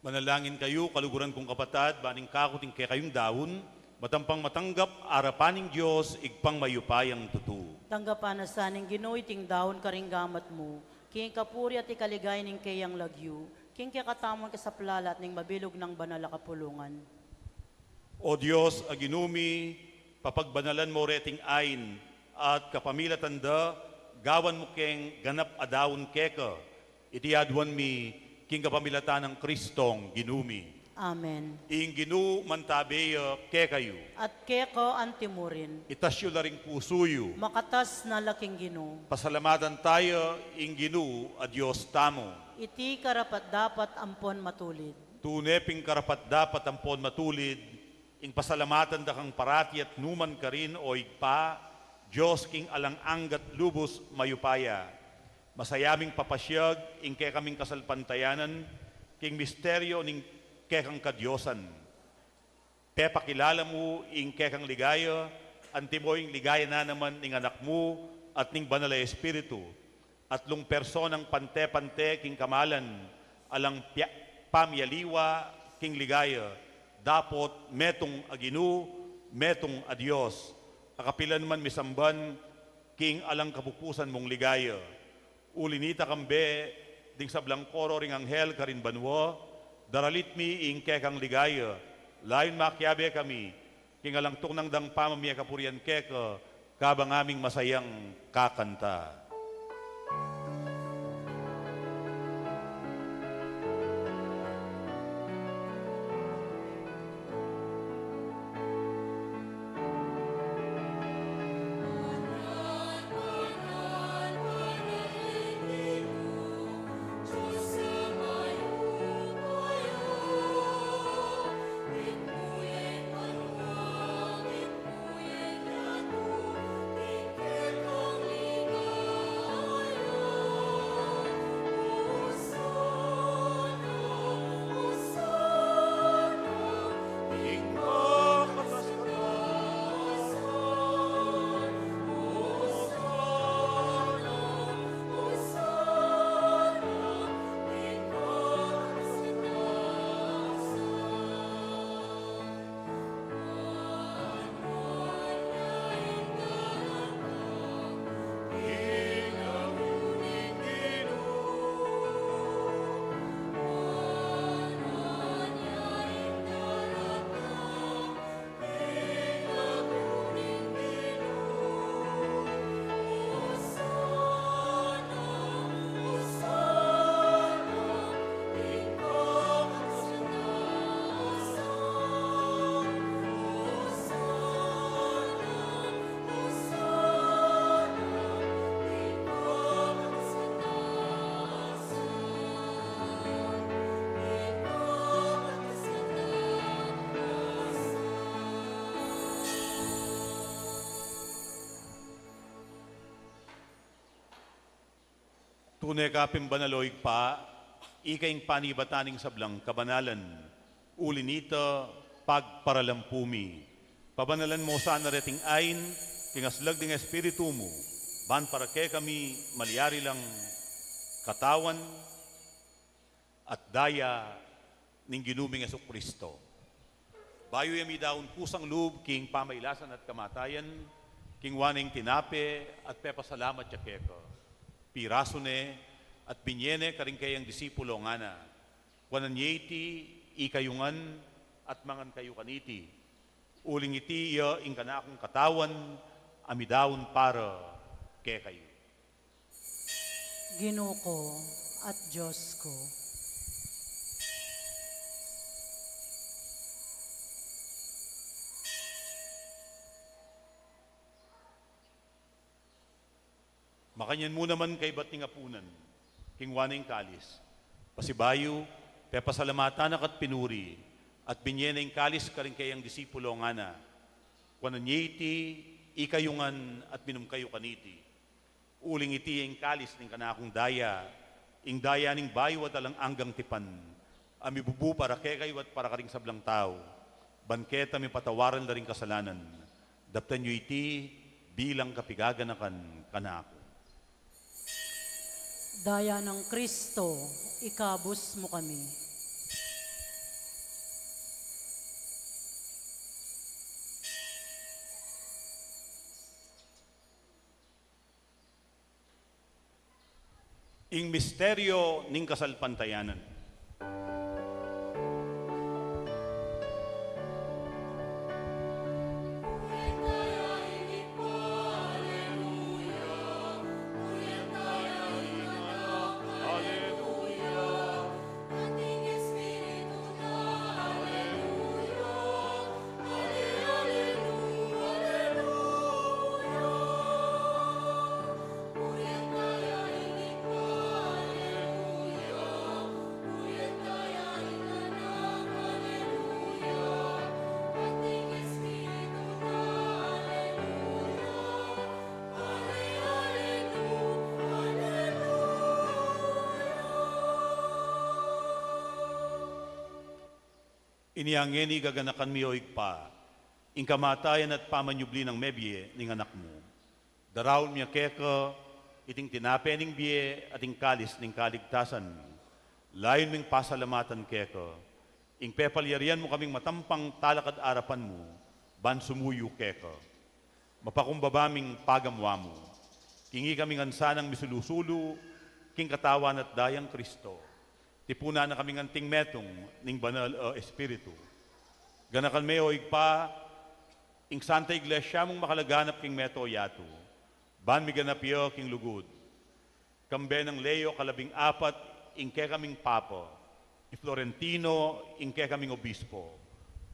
Panalangin kayu, kaluguran kung kapatad, ban ing kaku at ing kekayung daun, matampang matanggap arapan ning Dios, Ibpang mayupayang tutu. Tanggapan na sa ning Ginu iting daun karing gamat mu, king kapurian at ikaligaya ning keyang lagyu, king kekatamung kasaplalan at ning mabilug nang banal a kapulungan. O Dios, a Ginu mi, papagbanalan mu reting ain, at kapamilatan da, gawan mu keng ganap a daun keka. Iti aduan mi, king kapamilatan nang Kristong Ginu mi. Amen. Ing Ginu mantabe ya kekayu. At keka antimurin. Itas yu la ring pusu yu. Makatas na la king Ginu. Pasalamatan taya ing Ginu a Dios tamu. Iti karapat-dapat ampon matulid. Tune pin karapat-dapat ampon matulid, ing pasalamatan da kang parati at nukarin man, O Ibpa, Dios king alang angga at lubus mayupaya. Masaya ming papasiag ing kekaming kasalpantayanan king misteryu ning kekang kadiosan. Pepakilala mu ing kekang ligaya, antimo ing ligaya na naman ning Anak mu at ning Banal a Espiritu, atlung personang pante-pante king kamalan, alang pia-, pamialiwa king ligaya, dapot metung a Ginu, metung a Dios, a kapilan man misamban king alang kapupusan mung ligaya. Uli nita kambe ding sablang koro ring anghel karin banua, daralit mi ing kekang ligaya, layun makiabe kami king alang tuknang dang pamamie kapurian keka, kabang aming masayang kakanta. Tune ka pin banal, o Ibpa, ika ing panibatan ning sablang kabanalan. Uli nita, pagparalampu mi. Pabanalan mu sana reting ain, king aslag ning Espiritu mu, ban para kekami malyari lang katawan at daya ning Ginu ming Jesucristo. Bayu ya midaun kusang lub king pamailasan at kamatayan, kinua ne ing tinape at pepasalamat ya keka. Pirasu ne at binye ne karing keyang disipulo, ngana: Kuanan ye iti, ikayu ngan, at mangan kayu kaniti. Uling iti ya ing kanakung katawan a midaun para kekayu. Ginu ku at Dios ku. Makanyan mu naman kaybat ning apunan, kinua ne ing kalis. Pasibayu, pepasalamatan na ka at pinuri, at binye ne ing kalis karing keyang disipulo, ngana: Kuanan ye iti, ikayu ngan, at minum kayu kaniti. Uling iti ya ing kalis ning kanakung daya, ing daya ning bayu at alang anggang tipan, a mibubu para kekayu at para karing sablang tau, ban keta mipatawaran la ring kasalanan. Daptan yu iti bilang kapigaganakan kanaku. Daya nang Kristo, ikabus mu kami. Ing misteryo ning kasalpantayanan. Inya ngeni gaganakan mi, O Ibpa, ing kamatayan at pamanyubli nang mebie ning Anak mu. Daraun mi keka iting tinape ning bie at ing kalis ning kaligtasan. Layun ming pasalamatan keka ing pepalyarian mu kaming matampang talakad arapan mu ban sumuyu keka. Mapakumbaba ming pagamu-amu. King ikami ngan sanang misulu-sulu king katawan at dayang Kristo, tipunan na kaming anting metung ning Banal a Espiritu. Ganakan me, O Ibpa, ing Santa Iglesia mung makalaganap king mabilug a yatu, ban miganap ya king lugud. Kambe nang Leo kalabing-apat, ing kekaming Papa, i Florentino, ing kekaming Obispo,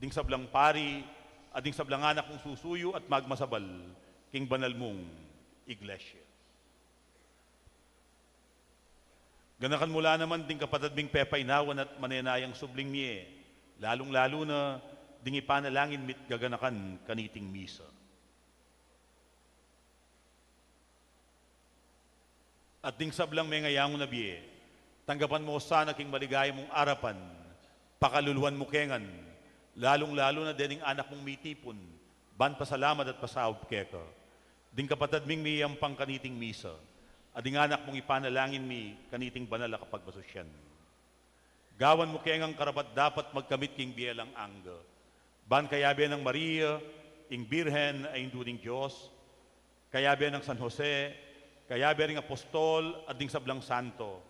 ding sablang pari, at ding sablang anak mung susuyu at magmasabal king banal mung Iglesia. Ganakan mu la naman ding kapatad ming pepainawan at manenayang subling mie, lalung-lalu na ding ipanalangin mi't gaganakan kaniting misa. At ding sablang mengayangu na bie, tanggapan mu sana king maligaya mung arapan, pakaluluan mu ke ngan, lalung-lalu na dening anak mung mitipun ban pasalamat at pasaup keka, ding kapatad ming miyampang kaniting misa, at ding anak mung ipanalangin mi kaniting banal a kapagmasusian. Gawan mu ke ngang karapat-dapat magkamit king bie alang angga, ban kayabe nang Maria, ing Birhen a Indu ning Dios, kayabe nang San Jose, kayabe ring apostol at ding sablang santo,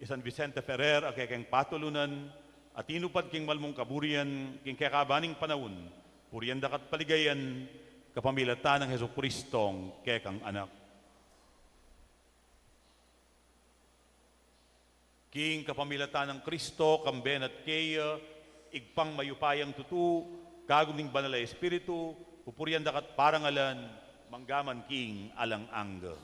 i San Vicente Ferrer a kekeng patulunan, a tinupad king malmung kaburian king kekaban ning panaun, purian daka't paligayan, kapamilatan nang Jesucristong kekang Anak. King kapamilatan nang Kristo, kambe na at keya, Ibpang mayupayang tutu, kagum ning Banal a Espiritu, pupurian daka't parangalan, manggaman king alang angga.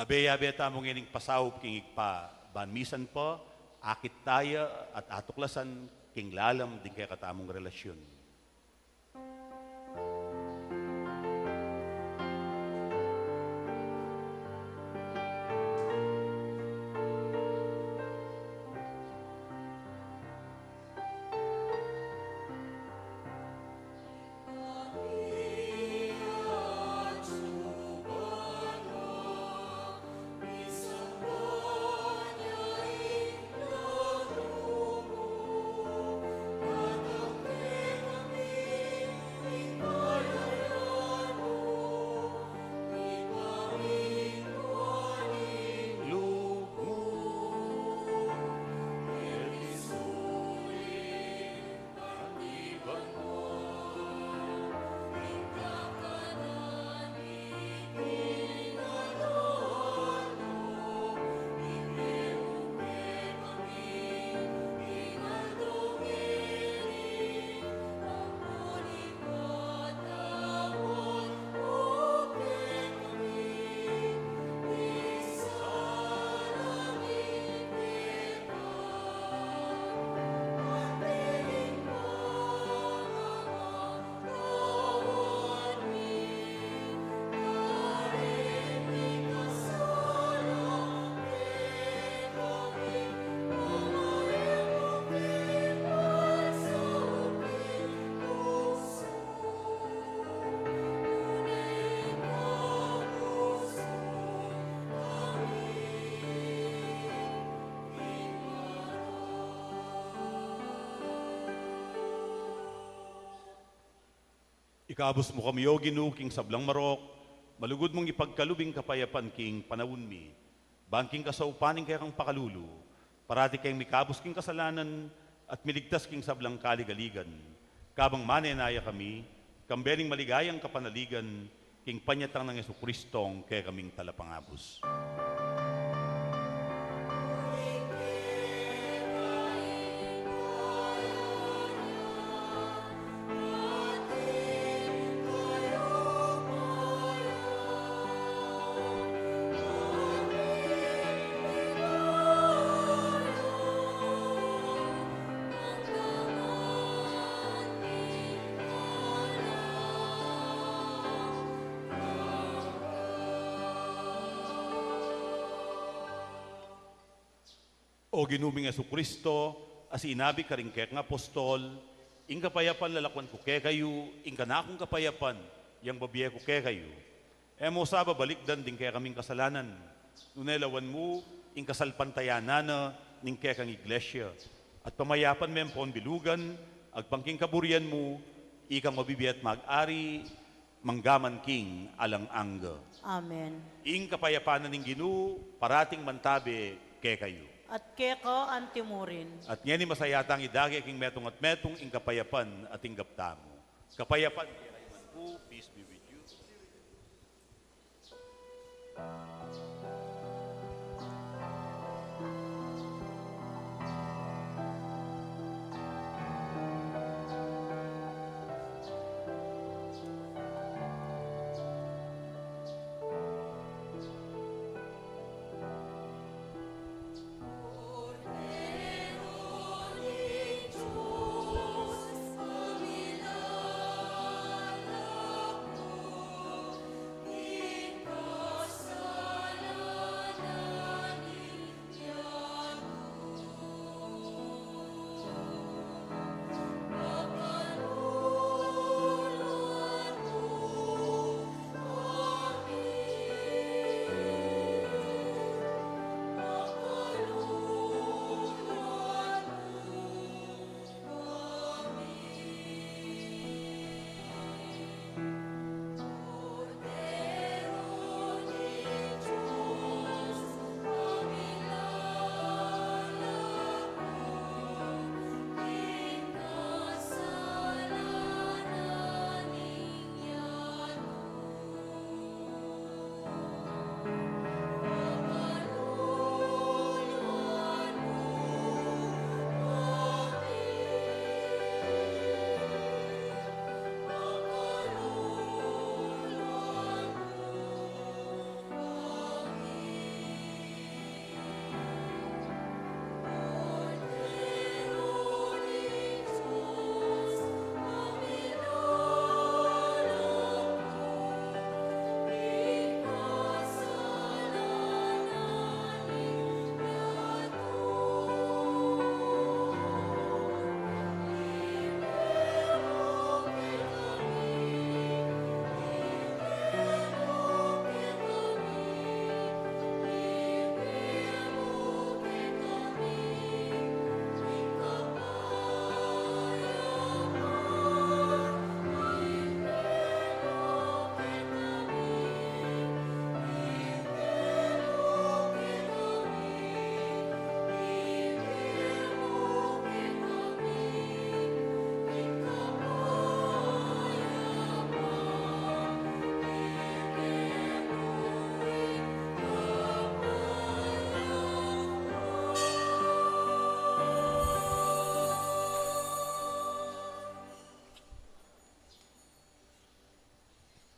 Abe-abe tamu ngening pasaup king Ibpa, ban misan pa, akit taya at atuklasan king lalam ding kekatamung relasyun. Ikabus mu kami, O Ginu, king sablang marok, malugud mung ipagkalub ing kapayapan king panaun mi. Ban king kasaupan ning kekang pakalulu, parati keng mikabus king kasalanan at miligtas king sablang kaligaligan. Kabang manenaya kami, kambe ning maligayang kapanaligan, king panyatang nang Jesucristong kekaming Talapangabus. O Ginu ming Jesucristo, a sinabi karing kekang apostol, "Ing kapayapan lalakuan ku kekayu, ing kanakung kapayapan yang bibie ku kekayu." E mu sa babalikdan ding kekaming kasalanan, nune lawan mu ing kasalpantayanan na ning kekang iglesia, at pamayapan me ampon bilugan, agpang king kaburian mu, ikang mabibie at mag-ari, mangga man king alang angga. Amen. Ing kapayapan na ning Ginu, parating mantabe kekayu. At keka antimurin. At ngeni masaya tang idake king metung at metung ing kapayapan at ing gaptamu. Kapayapan kekayu ngan pu, peace be with you.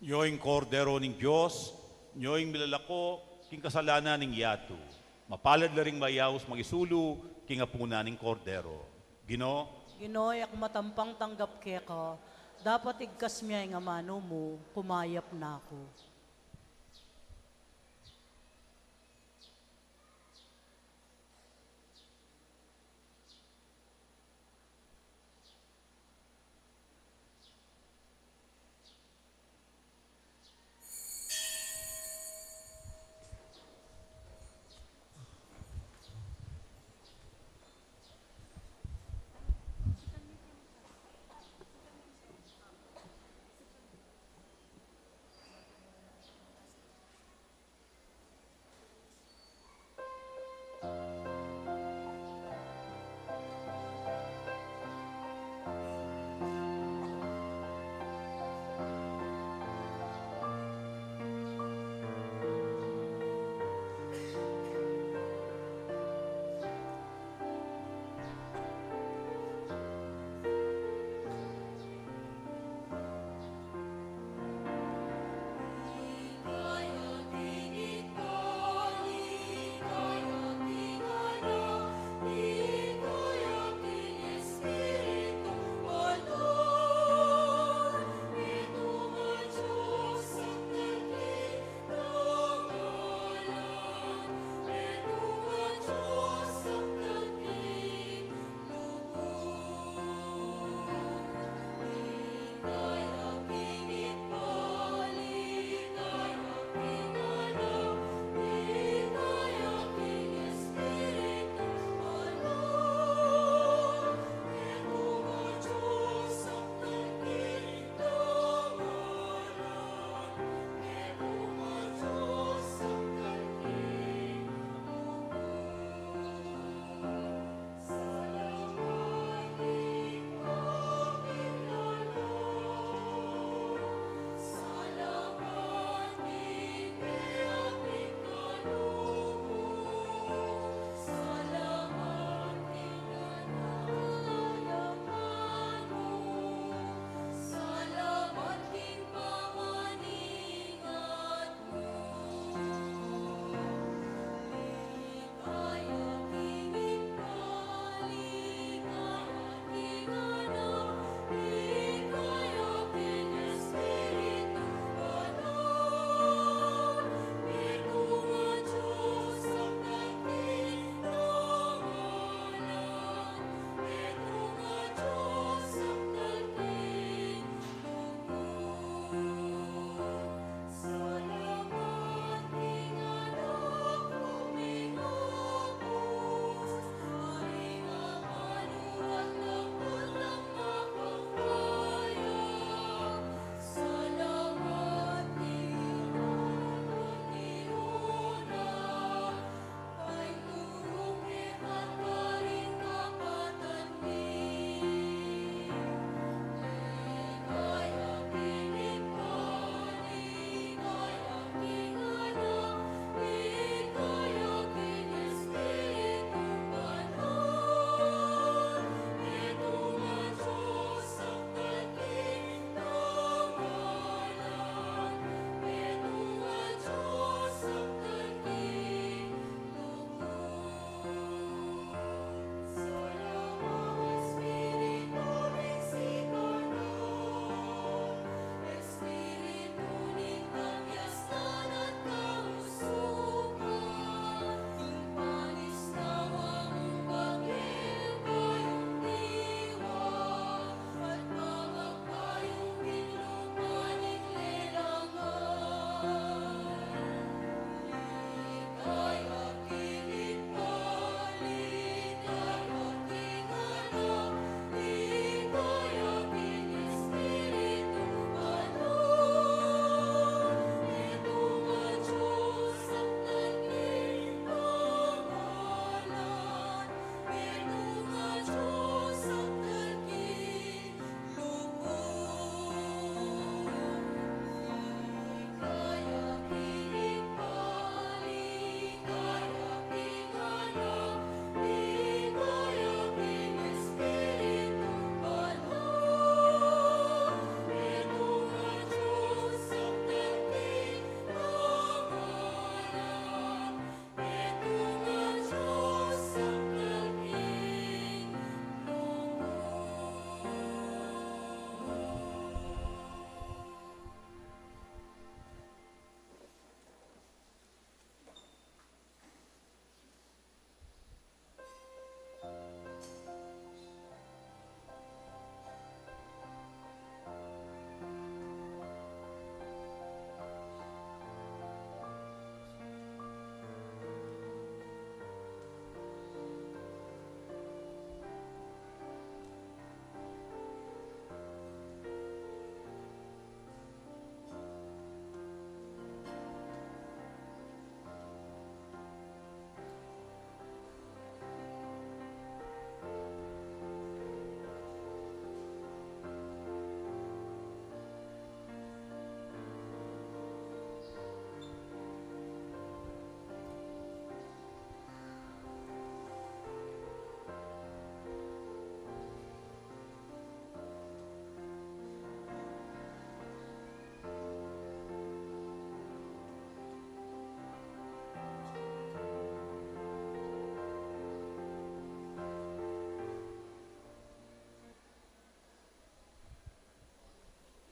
Nyo ing Kordero ning Dios, nyo ing milalako king kasalanan ning yatu. Mapalad la ring mayaus mangisulu king apunan ning Kordero. Ginu. Ginu, e ku matampang tanggap keka, dapot igkas mu ya ing amanu mu, kumayap na ku.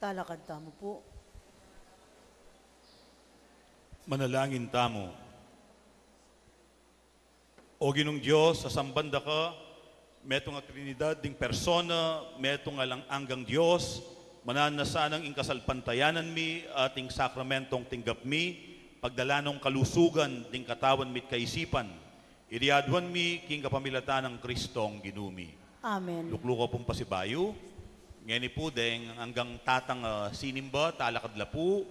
Talakad tamu pu. Manalangin tamu. O Ginung Dios, sasamban da ka, metung a Trinidad ding persona, metung alang anggang Dios, mananu na sanang ing kasalpantayanan mi at ing sakramentong tinggap mi, pagdalan nong kalusugan ding katawan mi't kaisipan. Iti aduan mi king kapamilatan nang Kristong Ginu mi. Amen. Luklukan ku pung pasibayu. Ngeni pu deng anggang tatang, ah, sinimba, talakad la pu.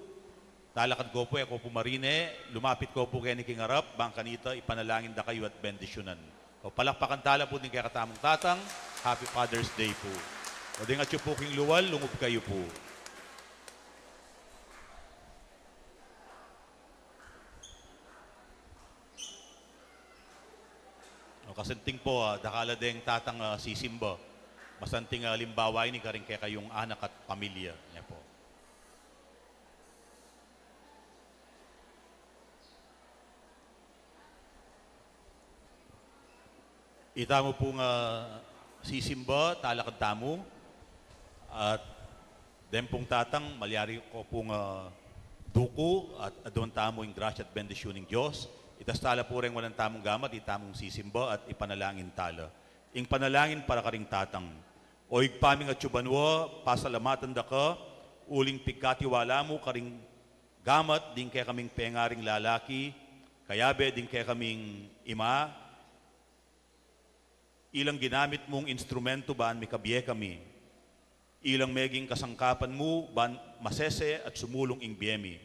Talakad ko pu, e ko pu marine, lumapit ko pu keni king arap, bang kanita ipanalangin da kayu at bendisyunan. O, palakpakan tala pu ding kekatamung tatang, Happy Father's Day pu. O deng atyu pu king lual, lungub kayu pu. O, kasanting pu, ah, dakal a deng tatang, ah, sisimba. Masanting, ah, alimbawa ini karing kekayung anak at pamilya. Nya pu. Itamu pung, ah, sisimba, talakad tamu. At deng pung tatang, malyari ko pung, ah, duku, at aduan tamu ing grasya at bendisyun ning Dios. Itas tala pu reng wanan tamung gamat, itamung sisimba, at ipanalangin tala. Ing panalangin para karing tatang. O Ibpa ming atsu banua, pasalamatan da ka, uling pigkatiwala mu karing gamat ding kekaming pengaring lalaki, kayabe ding kekaming ima, ilang ginamit mung instrumentu ban mikabie kami, ilang meging kasangkapan mu ban masese at sumulung ing bie mi.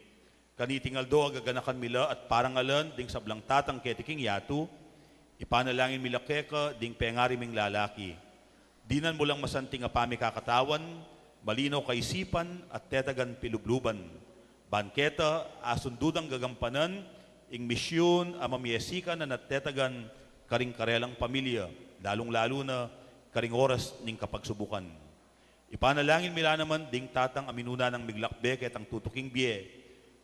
Kaniting aldo agaganakan mi la at parangalan ding sablang tatang keti king yatu, ipanalangin mi la keka ding pengari ming lalaki. Dinan mu lang masanting a pamikakatawan, malinaw kaisipan at tetagan pilubluban. Ban keta, asundu dang gagampanan ing misyun a mamie sikanan at tetagan karing karelang pamilya, lalung-lalu na karing oras ning kapagsubukan. Ipanalangin mi la naman ding tatang a minuna nang miglakbe ketang tutuking bie,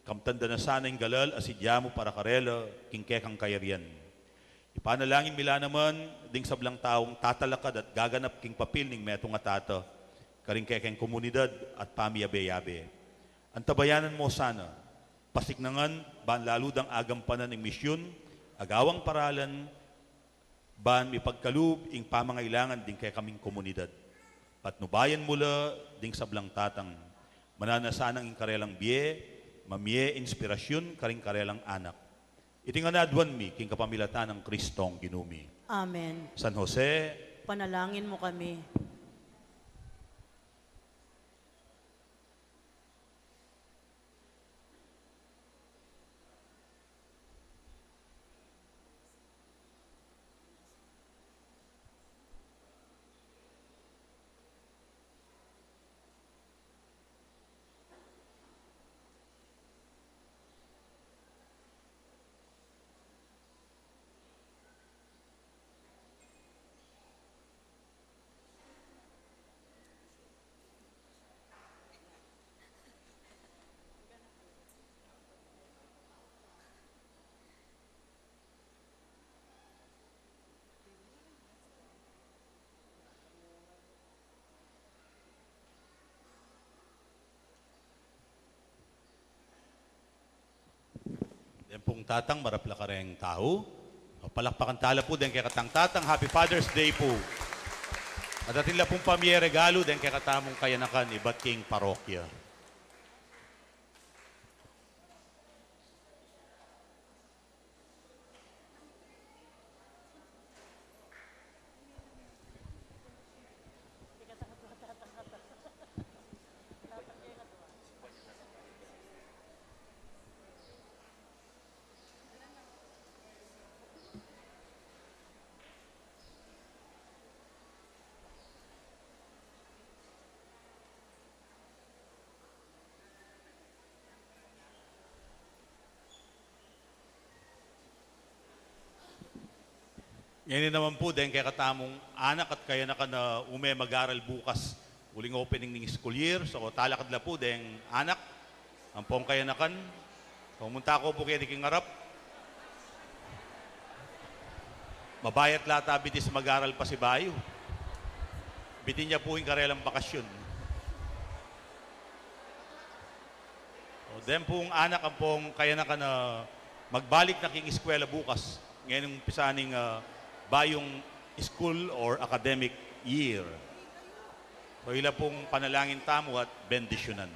kamtan da na sana ing galal a sidya mu para karela king kekang kayarian. Ipanalangin mi la naman ding sablang taung tatalakad at gaganap king papil ning metung a tata karing kekeng komunidad at pamiyabe-yabe. Antabayanan mu sana, pasiknangan ban lalu dang agampanan ing misyun a gawang paralan ban mipagkalub ing pamangailangan ding kekaming komunidad. Patnubayan mu la ding sablang tatang, mananu na sanang ing karelang bie mamie inspirasyun karing karelang anak. Iti ngan aduan mi king kapamilatan nang Kristong Ginu mi. Amen. San Jose, panalangin mu kami. Deng pung tatang marap la kareng tau. O, palakpakan tala pu deng kekatang tatang, Happy Father's Day pu. At atin la pung pamie regalu deng kekatamung kayanakan ibat king parokya. Ngeni naman pu, deng kekatamung anak at kayanakan a ume mag-aral bukas, uling opening ning school year. So, talakad la pu deng anak ampong kayanakan. Pumunta ko pu keni king arap. Mabayat la ata bitis mag-aral pasibayu. Bitin ya pu ing karelang bakasyun. Den pung anak ampong kayanakan a magbalik na king eskwela bukas, ngening umpisa ning, ah, bayung school or academic year. So, ila pung panalangin tamu at bendisyunan.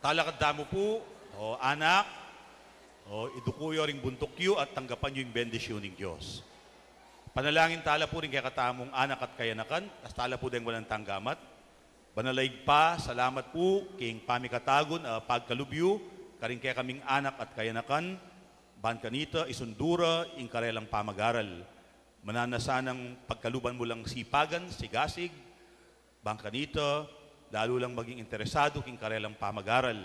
Talakad tamu pu, o anak, o iduku yu ring buntuk yu at tanggapan yu ing bendisyun ning Dios. Panalangin tala pu ring kekatamung anak at kayanakan, tas tala pu deng walang tanggamat. Banal a Ibpa, salamat pu king pamikatagun a pagkalub yu karing kekaming anak at kayanakan, ban kanita isundu ra ing karelang pamagaral. Mananu na sanang pagkaluban mu lang sipagan, sigasig, ban kanita, lalu lang maging interesadu king karelang pamagaral.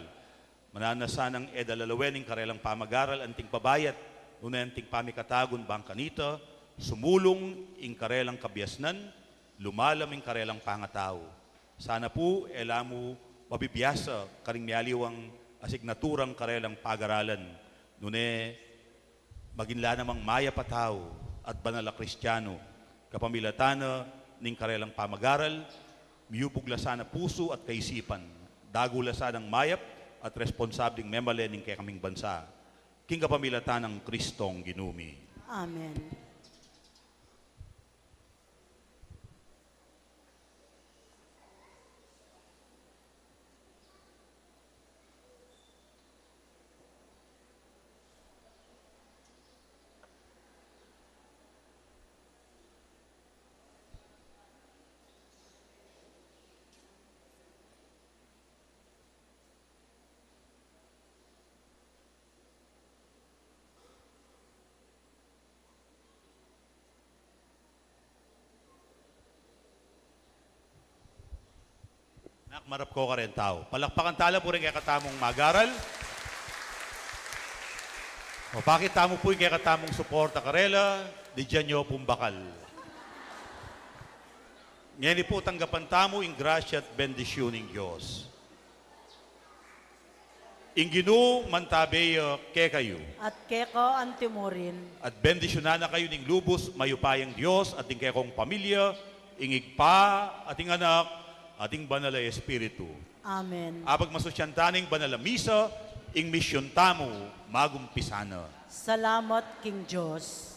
Mananu na sanang e da lalawen ing karelang pamagaral anting pabayat, nune anting pamikatagun ban kanita, sumulung ing karelang kabiasnan, lumalam ing karelang pangatau. Sana pu, e la mu mabibiasa karing mialiwang asignaturang karelang pagaralan, nune maging la namang mayap a tau at banal a Kristiano, kapamilatan na ning karelang pamagaral, miyubug la sana pusu at kaisipan, dagu la sanang mayap at responsabling memale ning kekaming bansa. King kapamilatan nang Kristong Ginu mi. Amen. Nak, marap ko karen tau. Palakpakan tala pu ring kekatamung magaral. O, pakit tamu pu ing kekatamung suporta karela, dininan yu pung bakal. Ngeni pu tanggapan tamu ing grasya at bendisyun ning Dios. Ing Ginu mantabe ya kekayu. At keka antimurin. At bendisyunan na kayu ning lubus mayupayang Dios at ing kekong pamilya, ing Ibpa, at ing Anak, at ing Banal a Espiritu. Amen. Apagmasusyan ta ning banal a misa, ing misyun tamu magumpisa na. Salamat king Dios.